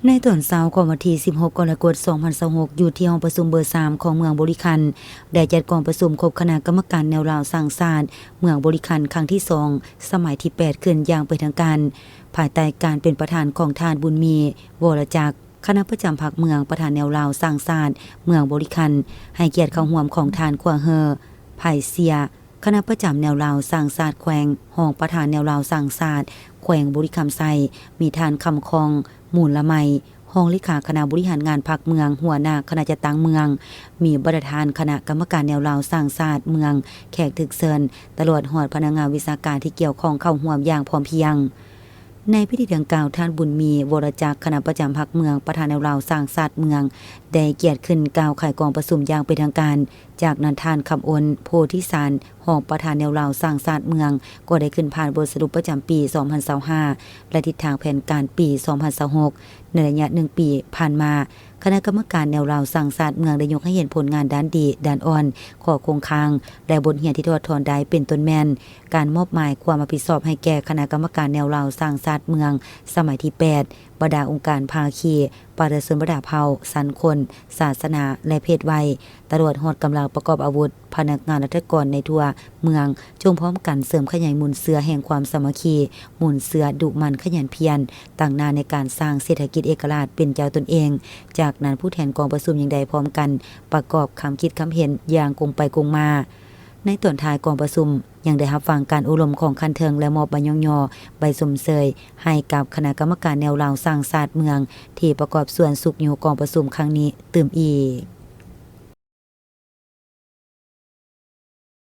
ໃນຕອນເຊົ້າຂອງວັນທີສິບຫົກ ກໍລະກົດ ສອງພັນຊາວຫົກ ຢູ່ທີ່ຫ້ອງປະຊຸມເບີສາມ ຂອງເມືອງບໍລິຄັນ ໄດ້ຈັດກອງປະຊຸມຄົບຄະນະກຳມະການແນວລາວສ້າງຊາດເມືອງບໍລິຄັນ ຄັ້ງທີສອງ ສະໄໝທີແປດ ຂຶ້ນຢ່າງເປັນທາງການ ພາຍໃຕ້ການເປັນປະທານຂອງທ່ານ ບຸນມີ ວໍລະຈັກ ຄະນະປະຈຳພັກເມືອງ, ປະທານແນວລາວສ້າງຊາດເມືອງບໍລິຄັນ, ໃຫ້ກຽດເຂົ້າຮ່ວມຂອງທ່ານ ຂົວເຮີ ໄພເຊຍ ຄະນະປະຈຳແນວລາວສ້າງຊາດແຂວງ, ຮອງປະທານແນວລາວສ້າງຊາດແຂວງບໍລິຄຳໄຊ, ມີທ່ານ ຄຳຄອງ ມູນລະໄມ ຮອງເລຂາຄະນະບໍລິຫານງານພັກເມືອງ, ຫົວໜ້າຄະນະຈັດຕັ້ງເມືອງ, ມີບັນດາທ່ານຄະນະກຳມະການແນວລາວສ້າງຊາດເມືອງ, ແຂກຖືກເຊີນ, ຕະຫຼອດຮອດພະນັກງານວິຊາການທີ່ກ່ຽວຂ້ອງເຂົ້າຮ່ວມຢ່າງພ້ອມພຽງ. ໃນພິທີດັ່ງກ່າວ, ທ່ານ ບຸນມີ ວໍລະຈັກ ຄະນະປະຈຳພັກເມືອງ, ປະທານແນວລາວສ້າງຊາດເມືອງ ໄດ້ກຽດຂຶ້ນກ່າວໄຂກອງປະຊຸມຢ່າງເປັນທາງການ. ຈາກນັ້ນ, ທ່ານ ຄຳອົນ ໂພທິສານ ຮອງປະທານແນວລາວສ້າງຊາດເມືອງ ກໍໄດ້ຂຶ້ນຜ່ານບົດສະຫຼຸບປະຈຳປີສອງພັນຊາວຫ້າ ແລະ ທິດທາງແຜນການປີສອງພັນຊາວຫົກ ໃນໄລຍະໜຶ່ງປີຜ່ານມາ. ຄະນະກຳມະການແນວລາວສ້າງຊາດເມືອງໄດ້ຍົກໃຫ້ເຫັນຜົນງານດ້ານດີ, ດ້ານອ່ອນ, ຂໍ້ຄົງຄ້າງ ແລະ ບົດຮຽນທີ່ຖອດຖອນໄດ້ ເປັນຕົ້ນແມ່ນ ການມອບໝາຍຄວາມຮັບຜິດຊອບໃຫ້ແກ່ຄະນະກຳມະການແນວລາວສ້າງຊາດເມືອງ ສະໄໝທີແປດ, ບັນດາອົງການພາຄີ, ປະຊາຊົນບັນດາເຜົ່າ, ຊັ້ນຄົນ, ສາສະໜາ ແລະ ເພດໄວ, ຕະຫຼອດຮອດກຳລັງປະກອບອາວຸດ, ພະນັກງານລັດຖະກອນໃນທົ່ວເມືອງ ຈົ່ງພ້ອມກັນເສີມຂະຫຍາຍມູນເຊື້ອແຫ່ງຄວາມສາມັກຄີ, ມູນເຊື້ອດຸໝັ່ນຂະຫຍັນພຽນ, ຕັ້ງໜ້າໃນການສ້າງເສດຖະກິດເອກະລາດເປັນເຈົ້າຕົນເອງ. ຈາກນັ້ນ, ຜູ້ແທນກອງປະຊຸມຍັງໄດ້ພ້ອມກັນປະກອບຄຳຄິດຄຳເຫັນຢ່າງກົງໄປກົງມາ. ໃນຕອນທ້າຍກອງປະຊຸມ ຍັງໄດ້ຮັບຟັງການໂອ້ລົມຂອງຂັ້ນເທິງ ແລະ ມອບໃບຍ້ອງຍໍ, ໃບຊົມເຊີຍໃຫ້ກັບຄະນະກຳມະການແນວລາວສ້າງຊາດເມືອງ ທີ່ປະກອບສ່ວນຊຸກຍູ້ກອງປະຊຸມຄັ້ງນີ້ຕື່ມອີກ.